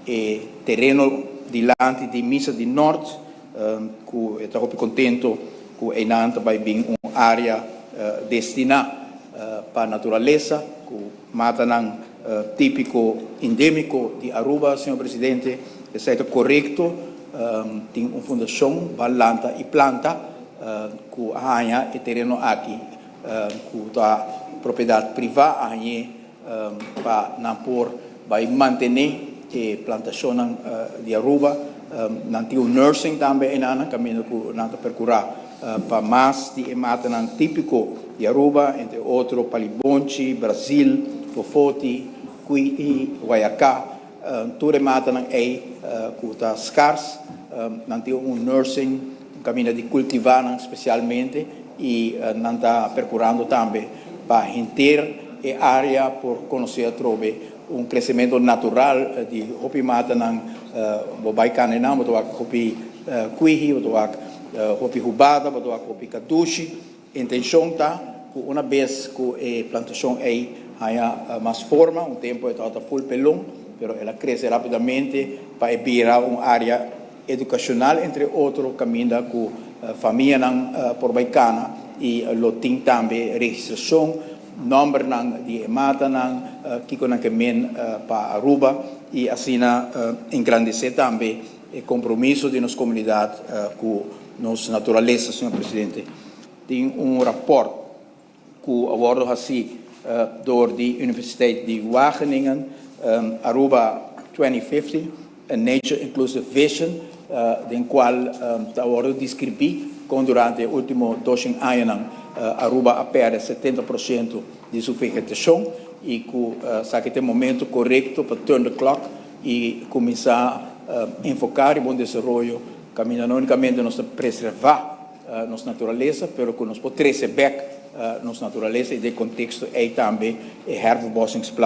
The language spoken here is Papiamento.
E tereno dilanti di misa di Noord, cu ta hopi contento cu einan ta bay bin un area destina pa naturalesa, cu matanan tipico endemico di Aruba, señor Presidente. Esey ta corecto. Tin un fundacion Balanta y Planta cu a haya e tereno aki, cu ta propiedad priva, a haya pa nan por bay mantene e plantacion di Aruba. Nan tin un nursery tambe einan, caminda cu nan ta percura pa mas di matanan tipico di Aruba, entre otro palibonchi, Brasil, fofoti, kwihi, guayaca, tur e matanan ey cu ta scars. Nan tin un nursery, caminda di cultiva specialmente, y nan ta percurando tambe pa henter e area por conoce atrobe un crecemento natural di hopi matanan. Bo bay cana einan, bo ta wak hopi kwihi, bo ta wak hopi hubada, bo ta wak hopi cadushi. Intencion ta cu un biaha cu e plantacion ey haya mas forma, un tempo e ta full pelon, pero el a crece rapidamente pa bira un area educacional, entre otro, caminda cu famianan por bay cana y lo tin tambe registracion, nombernan di matanan, kico nan kiermen pa Aruba, y asina engrandece tambe e compromiso di nos comunidad cu nos naturalesa, señor Presidente. Tin un rapport cu a wordo haci door di Universiteit di Wageningen, Aruba 2050, a Nature Inclusive Vision, den cual a wordo describi con durante e ultimo 2 aña Aruba a perde 70% di su vegetacion y cu esaki ta e momento corecto pa turn the clock y cuminsa enfoca den bon desaroyo, caminda no unicamente nos preserva nos naturalesa, pero cu nos por trece back nos naturalesa, y den contexto ey tambe e herbebossingsplan.